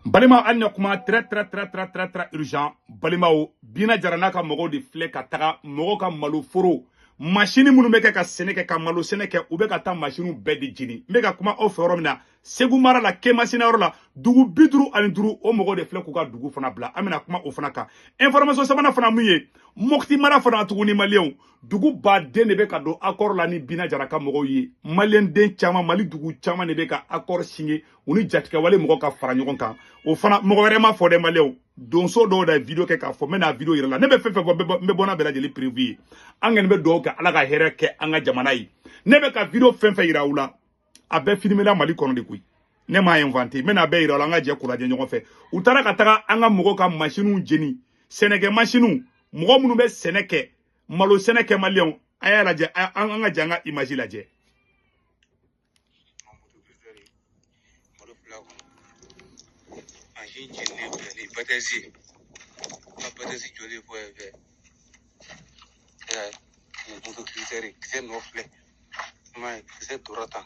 Balima, an ɲa kuma très très très très très très urgent. Balimaw, Bina Jara n'a ka mɔgɔw de filɛ ka taga mɔgɔw ka malo foro masini minnu bɛ kɛ ka sɛnɛ kɛ, ka malo sɛnɛ kɛ, u bɛ ka taa masiniw bɛɛ de jeni. N bɛ ka kuma aw fɛ yɔrɔ min na, Segu mara la, Kemasina yɔrɔ la, dugu 55 o mɔgɔw de filɛ k'u ka dugu fana bila. An bɛna kuma o fana kan. Information sabanan fana mun ye, Mopti mara fana tuguni, maliyɛnw, dugu baden de bɛ ka don accord la ni Bina Jara ka mɔgɔw ye. Maliyɛn den caman, Mali dugu caman de bɛ ka accord signer u ni jatigɛwale mɔgɔw ka fara ɲɔgɔn kan. O fana mɔgɔ wɛrɛ ma fɔ dɛ, maliyɛnw, donso dɔw da vidéo kɛ k'a fɔ. N bɛna vidéo yɛrɛ la, ne bɛ fɛn fɛn fɔ, n bɛ bɔ n'a bɛɛ lajɛlen prévu ye. An kɔni bɛ dugawu kɛ, Ala ka hɛrɛ kɛ an ka jamana ye. Ne bɛ ka vidéo fɛn fɛn yira aw la, a bɛɛ filmé Mali kɔnɔ de koyi, ne m'a inventé. N bɛna a bɛɛ yira aw la, an ka jɛ k'u lajɛ ɲɔgɔn fɛ. U taara ka taga an ka mɔgɔw ka masiniw jeni, sɛnɛkɛ masiniw, mɔgɔ minnu bɛ sɛnɛ kɛ, malo sɛnɛ kɛ. Maliyɛnw, a y'a lajɛ, an ka jɛ an ka image lajɛ. Malo fila kɔnɔ, mansin jeninen filɛ nin batɛsi ka batɛsi jɔlen fɔ yan fɛ. E y'a ye, nin moto kirisɛri kisɛ nɔ filɛ, i m'a ye, kisɛ tora tan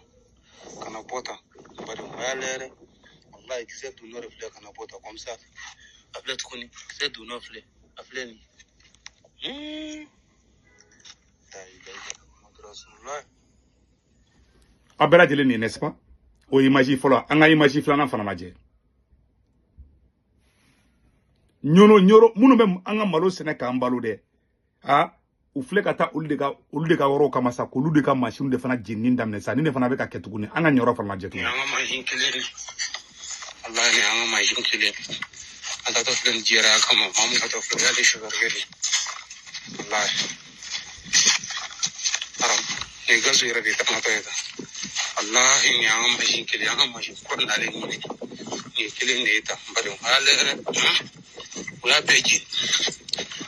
ka na bɔ tan. Bari o y'a lajɛ dɛ, walayi, kisɛ donnɔ de filɛ ka na bɔ tan comme ça. A filɛ tuguni, kisɛ donnɔ filɛ, a filɛ nin. La ilaha illallah Muhammadu Rasulullah. A bɛɛ lajɛlen nin, n'est-ce pas? O image fɔlɔ, an ka image filanan fana lajɛ. Ɲɔnɔ ɲɔrɔ minnu bɛ an ka malo sɛnɛ k'an balo dɛ, a u filɛ ka taa olu de ka yɔrɔw kama sa, k'olu de ka masiniw de fana jenini daminɛ sa. Ni de fana bɛ ka kɛ tuguni, an ka nin yɔrɔ fana lajɛ Nin tuguni. y'an ka mansin kelen de, walayi, nin y'an ka mansin kelen. An taatɔ filɛ nin jɛra kama, maa mun taatɔ filɛ, o y'ale chauffeur de, walayi. Haram, nin ye gazu yɛrɛ de taamatɔ ye tan. Walahi, nin y'an ka mansin kelen, an ka mansin kura nalen nin ye, nin ye kelen de ye tan. Bari o y'a lajɛ dɛ, o y'a bɛɛ jeni,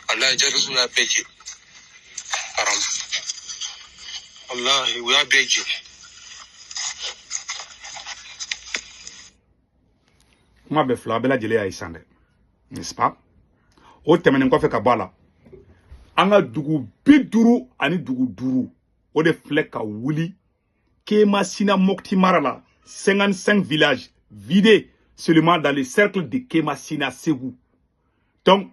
walayi, jarisu y'a bɛɛ jeni. Haram, walahi, o y'a bɛɛ jeni. Kuma bɛɛ fila, a bɛɛ lajɛlen y'a ye sisan dɛ, n'est-ce pas? O tɛmɛnen kɔfɛ ka bɔ a la, an ka dugu 55 dugu, o de filɛ ka wuli Kemasina Mopti mara la. 55 villages vidés seulement dans le cercle de Kemasina Ségou. Donc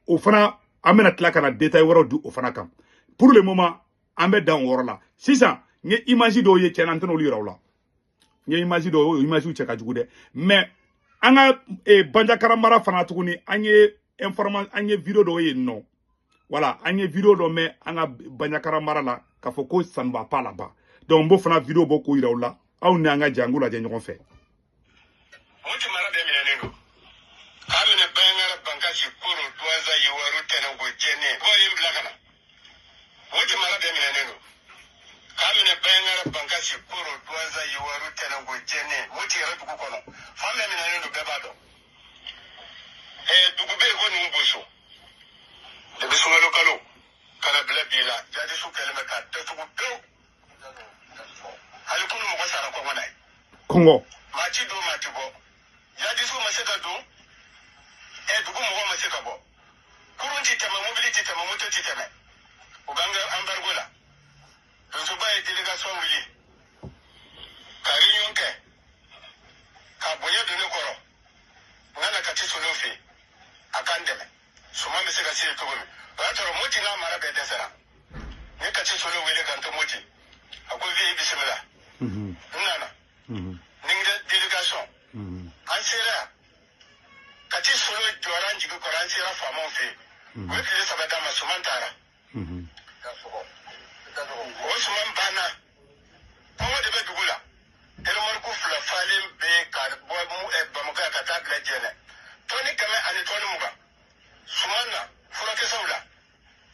o fana, an bɛna tila ka na détail wɛrɛw di o fana kan. Pour le moment, an bɛ dan o yɔrɔ la sisan. N ye image dɔw ye, tiɲɛna, n tɛna olu yira aw la. N ye image dɔw, o image cɛ ka jugu dɛ. Mais an ka Banjakara mara fana tuguni, an ye informa, an ye vidéo dɔw ye yen nɔ. Voilà, an ye vidéo dɔ mɛn an ka Banjakara mara la k'a fɔ ko ça ne va pas là-bas. Donc n b'o fana vidéo bɔ k'o yira aw la. Aw ni an ka jɛ an k'u lajɛ ɲɔgɔn fɛ. Moti mara bɛɛ minɛnen don k'a minɛ Bayangara, Bankasi, Koro, Duwanza, Yewaru, Tɛnɛnko, Jɛnɛ bɔ ye n bila ka na. Moti mara bɛɛ minɛnen don k'a minɛ Bayangara, Bankasi, Koro, Duwanza, Yewaru, Tɛnɛnko, Jɛnɛ, Moti yɛrɛ dugu kɔnɔ, fan bɛɛ minɛnen don, bɛɛ b'a dɔn. Dugu bɛ yen ko ninnu boso depi sunkalo kalo ka na bila bi la, jadisu kɛlen bɛ k'a datugu pewu. Hali kunu mɔgɔ sara kɔngɔ na ye. Kɔngɔ. Maa ti don, maa ti bɔ, jadisu ma se ka don, dugu mɔgɔw ma se ka bɔ, kurun ti tɛmɛ, mobili ti tɛmɛ, moto ti tɛmɛ, u b'an ka embargo la. Donsoba ye délégation wuli ka réunion kɛ ka bonya don ne kɔrɔ, n ka na Kati Solo fɛ yen, a k'an dɛmɛ, suman bɛ se ka se yen cogo min. O y'a sɔrɔ Moti n'a mara bɛɛ dɛsɛra. N ye Kati Solo wele ka n to Moti, a ko vieux, bisimila. N nana ni n ka délégation, an sera yan, Kati Solo jɔra an jigi kɔrɔ. An sera faamaw fɛ yen, u ye tile 3 d'an ma, suman taara, o suman banna. Kɔngɔ de bɛ dugu la, remorque 2 falen bɛ ka bɔ Bamakɔ yan ka taa bila Jɛnɛ, tɔni 100 ani tɔni 20 suman na, furakisɛw la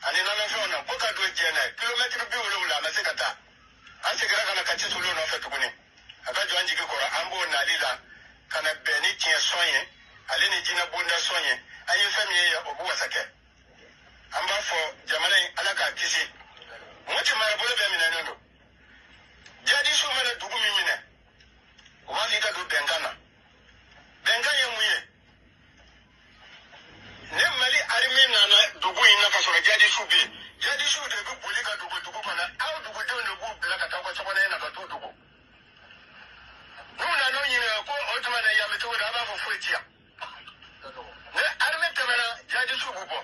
ani nanafɛnw na, ko ka don Jɛnɛ, kilomɛtiri 70, a ma se ka taa. An seginna ka na Kati Solo nɔfɛ tuguni, a ka jɔ an jigi kɔrɔ. An b'o nali la ka na bɛn ni tiɲɛ sɔn ye, ale ni jinɛ bonda sɔn ye. An ye fɛn min ye yan, o bɛ wasa kɛ. An b'a fɔ jamana in, Ala k'a kisi. Moti marabolo bɛɛ minɛnen don. Jadisiw mana dugu min minɛ, u b'a fɔ i ka don bɛnkan na. Bɛnkan ye mun ye? Ne Mali armée nana dugu in na ka sɔrɔ jadisiw bɛ yen, jadisiw de bɛ boli ka dugu dugu kɔnɔ, aw dugudenw de b'u bila ka taa aw ka sokɔnɔ na ka t'u dogo. N'u nana ɲininka ko o tuma na yan bɛ cogo di, a b'a fɔ foyi ti yan. tɛmɛna, jihadisiw b'u bɔ.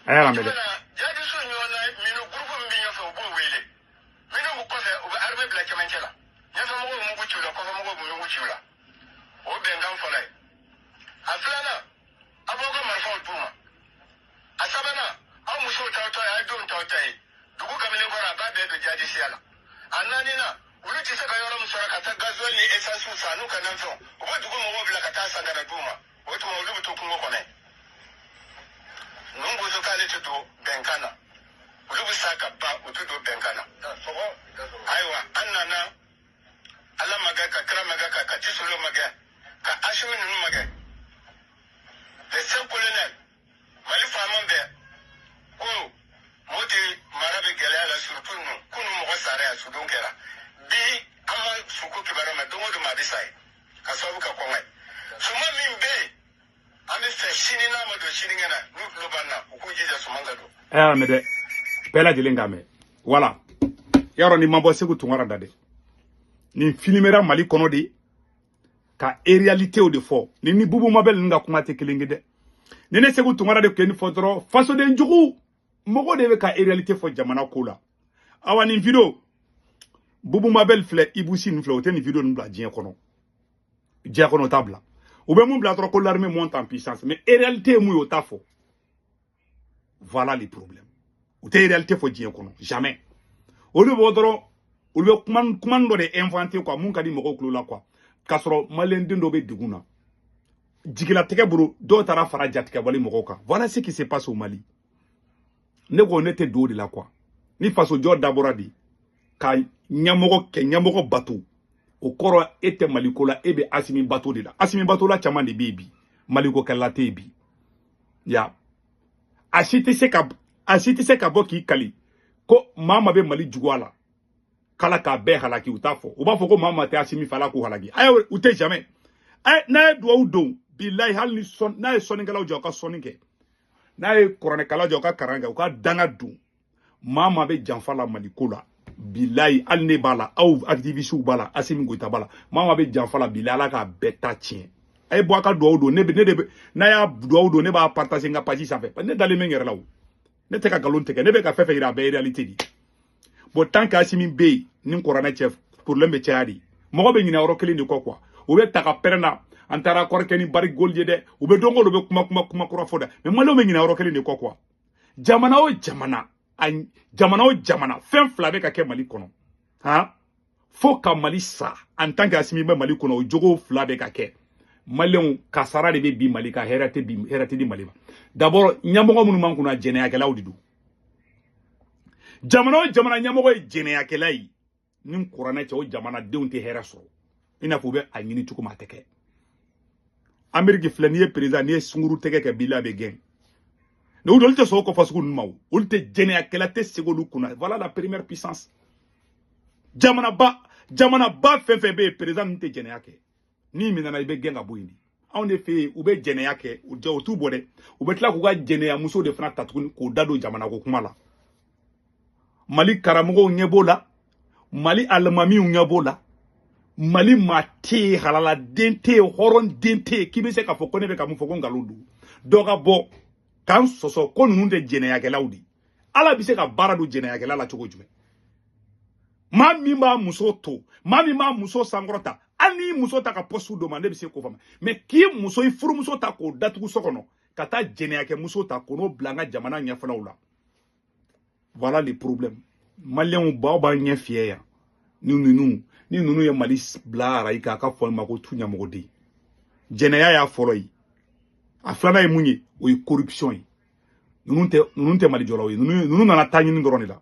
A y'a lamɛn dɛ. Jihadisiw ɲɔgɔn na, minnu groupe min bɛ ɲɛfɛ, u b'o wele. Minnu b'u kɔfɛ, u bɛ armée bila cɛmancɛ la. Ɲɛfɛmɔgɔw bɛ mugu ci u la, kɔfɛmɔgɔw bɛ mugu ci u la. O bɛnkan fɔlɔ ye. A filanan, aw b'aw ka marifaw d'u ma. A sabanan, aw musow t'aw ta ye, aw denw t'aw ta ye. Dugu kamalen kɔrɔ, a b'a bɛɛ don jihadisiya la. A naaninan, olu tɛ se ka yɔrɔ min sɔrɔ ka taa gasoil ni essence san n'u ka nafɛnw, u bɛ dugu mɔgɔw bila ka taa san ka na d'u ma. O tuma, olu bɛ to kungo kɔnɔ yen. Ninnu ko k'ale tɛ don bɛnkan na. Olu bɛ sa ka ban, u tɛ don bɛnkan na. Ayiwa, an nana Ala magɛ, ka kira magɛ, ka Tisolo magɛ, ka Asimi ninnu magɛ, les cinq colonels, Mali faama bɛɛ ko Moti mara bɛ gɛlɛya la, surtout ninnu. Kunun mɔgɔ sara yan, sudon kɛra. Bi an ma suko kibaruya mɛn. Don o don maa bɛ sa yen ka sababu kɛ kɔngɔ ye. Suman min bɛ yen, an bɛ fɛ sini, n'a ma don sinikɛnɛ, n'u tulo b'an na, u k'u jija suman ka don. A y'a mɛn dɛ, bɛɛ lajɛlen k'a mɛn. Wala yarɔ, nin ma bɔ Segu Tunkara da dɛ. Nin filimera Mali kɔnɔ de ka réalitéw de fɔ. Nin ni Bubu Mabel ninnu ka kuma tɛ kelen ye dɛ. Ni ne Segu Tunkara de tun ye nin fɔ dɔrɔn, fasoden jugu mɔgɔ de bɛ ka réalité fɔ jamana ko la. Awa, nin vidéo, Bubu Mabel filɛ, Ibusi ninnu filɛ, o tɛ nin vidéo ninnu bila diɲɛ kɔnɔ. Diɲɛ kɔnɔ, o t'a bila. U bɛ mun bila dɔrɔn? Ko l'armée monte en puissance. Mais réalité ye mun ye, o t'a fɔ. Voilà les problèmes. U tɛ réalité fɔ diɲɛ kɔnɔ jamais. Olu bɛ bɔ dɔrɔn, olu bɛ kuma kuma dɔ de inventer quoi, mun ka di mɔgɔw tulo la quoi, k'a sɔrɔ maliyɛn den dɔ bɛ degun na, jigilatigɛ bolo, dɔw taara fara jatigɛwale mɔgɔw kan. Voilà ce qui se passe au Mali. Ne ko ne tɛ don o de la quoi. Ni fasojɔ dabɔra de ka ɲɛmɔgɔ kɛ ɲɛmɔgɔ bato, o kɔrɔ e tɛ Maliko la, e bɛ Asimi bato de la. Asimi bato la caman de bɛ yen bi, Maliko kɛlɛla tɛ yen bi ya. A si tɛ se ka bɔ k'i kali ko maa maa bɛ Mali juguya la k'Ala k'a bɛɛ halaki. U t'a fɔ. U b'a fɔ ko maa maa tɛ Asimi fɛ, Ala k'u halaki. Ayi, u tɛ jamais. Ɛ, n'a ye duwawu don, bilayi, hali ni sɔn n'a ye sɔnnikɛlaw jɔ, u ka sɔnni kɛ, n'a ye kuranɛkalaw jɔ, u ka karan kɛ, u ka danga don. Maa maa bɛ janfa la Maliko la, bilayi, hali ne b'a la, aw activistes b'a la, Asimi Goyita b'a la, maa maa bɛ janfa la, bilayi, Ala k'a bɛɛ ta tiɲɛ. A ye bɔ a ka duwawu don. Ne bɛ ne de bɛ n'a y'a duwawu don, ne b'a partager n ka page sanfɛ. Ne dalen bɛ n yɛrɛ la o. Ne tɛ ka nkalon tigɛ, ne bɛ ka fɛn fɛn yira, a bɛɛ ye réalité de ye. Bon, tant que Asimi bɛ yen ni kuranɛ cɛ, problème bɛ caya de. Mɔgɔ bɛ ɲinɛ yɔrɔ kelen de kɔ quoi. U bɛ ta ka pɛrɛn na, an taara kɔrɔkɛ ni Barrick Gold ye dɛ. U bɛ don o don, u bɛ kuma kuma kuma kura fɔ dɛ. Mais maliyɛnw bɛ ɲinɛ yɔrɔ kelen de kɔ quoi. Jamana o jamana, a jamana o jamana, fɛn fila bɛ ka kɛ Mali kɔnɔ han, fo ka Mali sa. En tant que Asimi bɛ Mali kɔnɔ, o jogo fila bɛ ka kɛ. Maliyɛnw, kasara de bɛ bi Mali kan, hɛrɛ tɛ bi, hɛrɛ tɛ di Mali ma. D'abord, ɲɛmɔgɔ minnu b'an kunna, jɛnɛyakɛlaw de don. Jamana o jamana ɲɛmɔgɔ ye jɛnɛyakɛla ye, ni kuranɛ cɛ, o jamanadenw tɛ hɛrɛ sɔrɔ. I n'a fɔ u bɛ a ɲini cogo min, a tɛ kɛ. Ameriki filɛ, n'i ye président, n'i ye sunkuru tɛgɛ kɛ, bila bɛ gɛn. Mais olu tɛ sɔn o kɔfɛ sugu ninnu ma. O olu tɛ jɛnɛyakɛla tɛ segin olu kunna. Voilà la première puissance. Jamanaba fɛn fɛn bɛ yen, président ninnu tɛ jɛnɛya kɛ. N'i minɛna, i bɛ gɛn ka bɔ yen de. Anw de fɛ yen, u bɛ jɛnɛya kɛ, u jɛ, u t'u bɔ dɛ. U bɛ tila k'u ka jɛnɛya muso de fana ta tuguni k'o da don jamana ko kuma la. Mali karamɔgɔw ɲɛ b'o la, Mali alimamiw ɲɛ b'o la. Mali maa tɛ yen, halaladen tɛ yen, hɔrɔnden tɛ yen k'i bɛ se k'a fɔ ko ne bɛ ka mun fɔ ko nkalon don. Dɔ ka bɔ k'an sɔsɔ ko ninnu tɛ jɛnɛyakɛlaw de. Ala bɛ se ka baara don jɛnɛyakɛla la cogo jumɛn? Maa min b'a muso to, maa min b'a muso sankɔrɔta, hali n'i muso ta ka poste d'o ma, ne bɛ se k'o faamu. Mais k'i muso, i furumuso ta k'o datugu so kɔnɔ ka taa jɛnɛyakɛ muso ta k'o n'o bila an ka jamana ɲɛfɛlaw la, voilà les problèmes. Maliyɛnw baw b'an ɲɛ fiyɛ yan. Ni ninnu ye Mali bila arayi kan, a ka fɔ ma ko tu ɲɛmɔgɔden. Jɛnɛya y'a fɔlɔ ye. A filanan ye mun ye? O ye corruption ye. Ninnu tɛ Mali jɔlaw ye. Ninnu nana taa ɲini dɔrɔn de la.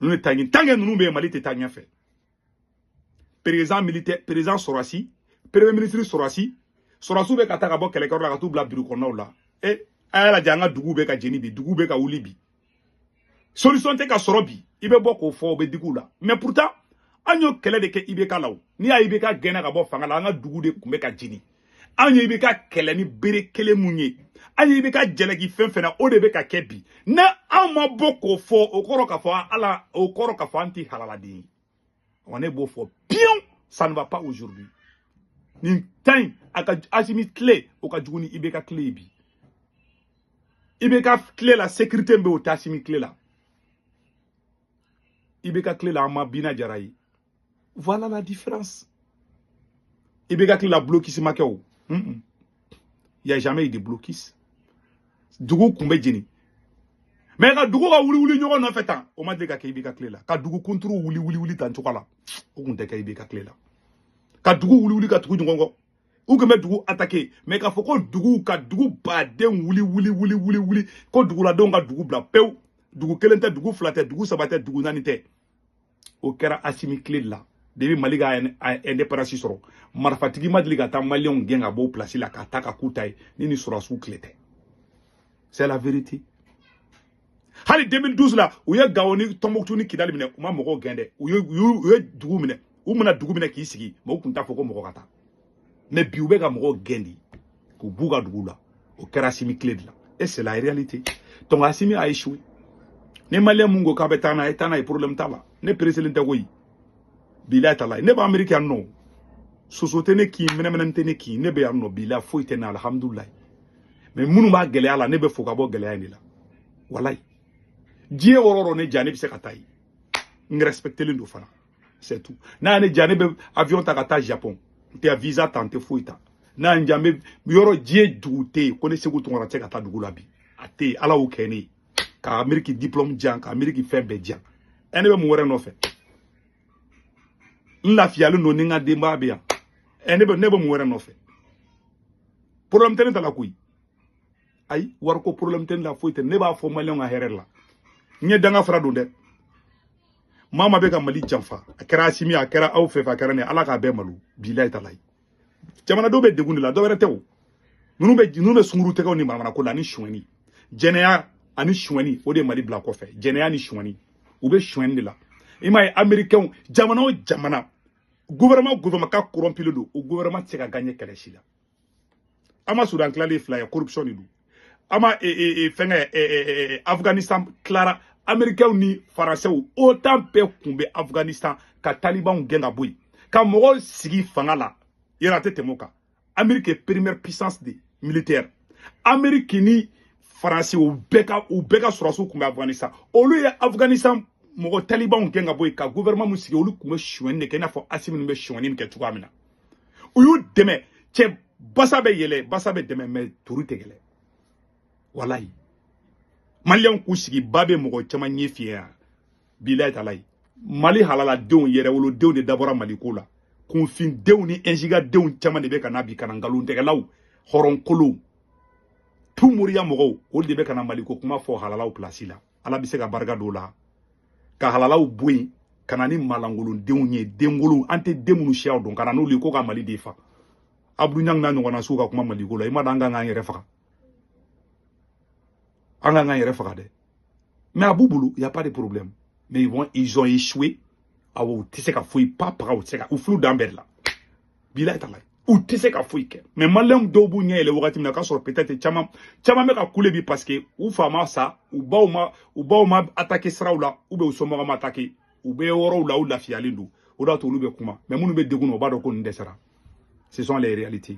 Ninnu ye taa ɲini. Tant que ninnu bɛ yen, Mali tɛ taa ɲɛfɛ. Président militaire, président sɔrɔsi, premier ministre sɔrɔsi, sɔrɔsiw bɛ ka taa ka bɔ kɛlɛkɛyɔrɔ la ka t'u bila bureau kɔnɔnaw la. E a y'a lajɛ, an ka duguw bɛ ka jeni bi, duguw bɛ ka wuli bi, solution tɛ ka sɔrɔ bi. I bɛ bɔ k'o fɔ, o bɛ digi u la. Mais pourtant, an y'o kɛlɛ de kɛ IBK la. O n'i y'a IBK gɛnna ka bɔ fanga la, an ka dugu de tun bɛ ka jeni. An ye IBK kɛlɛ ni bere kelen mun ye, an ye IBK jalaki fɛn fɛn na, o de bɛ ka kɛ bi. Ne anw ma bɔ k'o fɔ, o kɔrɔ k'a fɔ Ala, o kɔrɔ k'a fɔ an tɛ halaladen ye wa. Ne b'o fɔ pion, ça ne va pas aujourd'hui. Nin temps in a ka Asimi tile o ka jugu ni IBK tile ye bi. IBK tile la sécurité bɛ o tɛ Asimi tile la. IBK tile la an ma Bina Jara ye. Voilà la différence. IBK tile la blocus ma kɛ o. Il y a jamais eu de blocus. Dugu kun bɛ jeni. Mais ka dugu ka wuli wuli ɲɔgɔn nɔfɛ tan, o ma deli ka kɛ IBK tile la. Ka dugu kunturu wuli wuli wuli tan cogo la, o kun tɛ kɛ IBK tile la. Ka dugu wuli wuli ka tugu ɲɔgɔn kɔ. U kun bɛ dugu attaquer, mais k'a fɔ ko dugu ka dugu baden wuli wuli wuli wuli wuli ko duguladenw ka dugu bila pewu. Dugu kelen tɛ, dugu fila tɛ, dugu saba tɛ, dugu naani tɛ. O kɛra Asimi tile de la. Depuis Mali ka indépendance sɔrɔ, marifatigi ma deli ka taa maliyɛnw gɛn ka bɔ o place la ka taa ka k'u ta ye ni ni sɔrɔdasiw tile tɛ. C'est la vérité. Hali 2012 la, u ye Gawo ni Tɔnbɔkutu ni Kidali minɛ, u ma mɔgɔw gɛn dɛ. U ye dugu minɛ, u mana dugu minɛ k'i sigi, mais u tun t'a fɔ ko mɔgɔ ka taa. Mais bi u bɛ ka mɔgɔw gɛn de k'u b'u ka dugu la. O kɛra Asimi tile de la. Et c'est la réalité. Donc Asimi a échoué. Ni maliyɛn mun ko k'a bɛ taa n'a ye, taa n'a ye, problème t'a la. Ne pressélen tɛ koyi. Bilahi talahi. Ne bɛ Amérique yan nɔ. Soso tɛ ne kin, mɛnɛmɛnɛ tɛ ne kin. Ne bɛ yan nɔ, bilahi foyi tɛ ne, alhamdulilayi. Mais minnu b'a gɛlɛya la, ne bɛ fo ka bɔ gɛlɛya in de la. Walayi. Diɲɛ yɔrɔ o yɔrɔ ne ja, ne bɛ se ka taa yen. N respectelen don fana. C'est tout. N'a ye ne ja, ne bɛ avion ta ka taa Japon. N tɛ visa ta, n tɛ foyi ta. N'a ye n ja, n bɛ yɔrɔ diɲɛ dugu tɛ yen ko ne Segu Tunkara tɛ se ka taa dugu la bi. A tɛ yen, Ala y'o kɛ ne ye. Ka Amérique diplôme di yan, ka Amérique fɛn bɛɛ di yan. Ɛ ne bɛ mun wɛrɛ nɔfɛ? N lafiyalen don ni n ka denbaya bɛ yan. Ɛ ne bɛ mun wɛrɛ nɔfɛ? Problème tɛ ne ta la koyi. Ayi, wariko problème tɛ ne la, foyi tɛ. Ne b'a fɔ maliyɛnw ka hɛrɛ la. N ye danga fara don dɛ. Maa maa bɛ ka Mali janfa, a kɛra Asimi, a kɛra aw fɛ, a kɛra ne, Ala k'a bɛɛ malo. Bilahi talahi. Jamanadenw bɛ degun de la, dɔ wɛrɛ tɛ o. Ninnu bɛ sunkuru tɛgɛw ni manamanako la ani suɲɛni. Jɛnɛya ani suɲɛni, o de ye Mali bila kɔfɛ. Jɛnɛya ni suɲɛni. U bɛ suɲɛni de la. I m'a ye Américains, jamana o jamana, gouvernement ka corrompilen don, o gouvernement tɛ se ka gagner kɛlɛ si la. An ma Soudan tilalen fila ye, corruption de don. An ma fɛngɛ Afghanistan tilara, Américains ni Français, OTAN bɛɛ kun bɛ Afghanistan ka talibanw gɛn ka bɔ yen, ka mɔgɔw sigi fanga la, yɛrɛ a tɛ tɛmɛ o kan. Amérique est première puissance de militaire. Amérique ni Faransi, u bɛɛ ka sɔrɔdasiw kun bɛ Afghanistan. Olu ye Afghanistan mɔgɔ talibanw gɛn ka bɔ yen ka gouvernement mun sigi, olu kun bɛ sonyɛni de kɛ i n'a fɔ Asimi ninnu bɛ sonyɛni kɛ cogoya min na. U y'u dɛmɛ, cɛ basa bɛ yɛlɛ, basa bɛ dɛmɛ, mais turu tɛ yɛlɛ. Walayi. Maliyɛnw k'u sigi ba bɛ mɔgɔ caman ɲɛ fiyɛ yan. Bilayi talayi. Mali halaladenw, yɛrɛwolodenw de dabɔra Mali ko la. Kunfindenw ni ɛnzigadenw caman de bɛ ka na bi ka na nkalontigɛlaw, hɔrɔnkolow, tumoriya mɔgɔw, olu de bɛ ka na Mali ko kuma fɔ halalaw place la. Ala bɛ se ka barika don o la. Ka halalaw bɔ yen ka na ni malankolondenw ye, denkolonw, an tɛ den minnu siyaw dɔn, ka na n'olu ye ko ka Mali de fa. Abdou Niang n'a ɲɔgɔnna suw ka kuma Mali ko la, i ma dɔn an kan k'an yɛrɛ faga. An kan k'an yɛrɛ faga dɛ. Mais a b'u bolo, y a pas de problème. Mais ils ont échoué. Awɔ, u tɛ se ka foyi pa paga, u tɛ se ka u fulu dan bɛɛ de la. Bilahi talahi. U tɛ se ka foyi kɛ. Mais maliyɛnw dɔw b'u ɲɛ yɛlɛ wagati min na, k'a sɔrɔ peut-être caman caman bɛ ka kule bi parce que u fa ma sa, u baw ma attaquer siraw la, ou bien u somɔgɔw ma attaquer. U bɛ yɔrɔw la, u lafiyalen don. O de y'a to olu bɛ kuma. Mais minnu bɛ degun na, u b'a dɔn ko nin dɛsɛra. Ce sont les réalités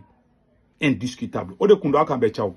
indiscutables. O de kun don a kan bɛɛ caw.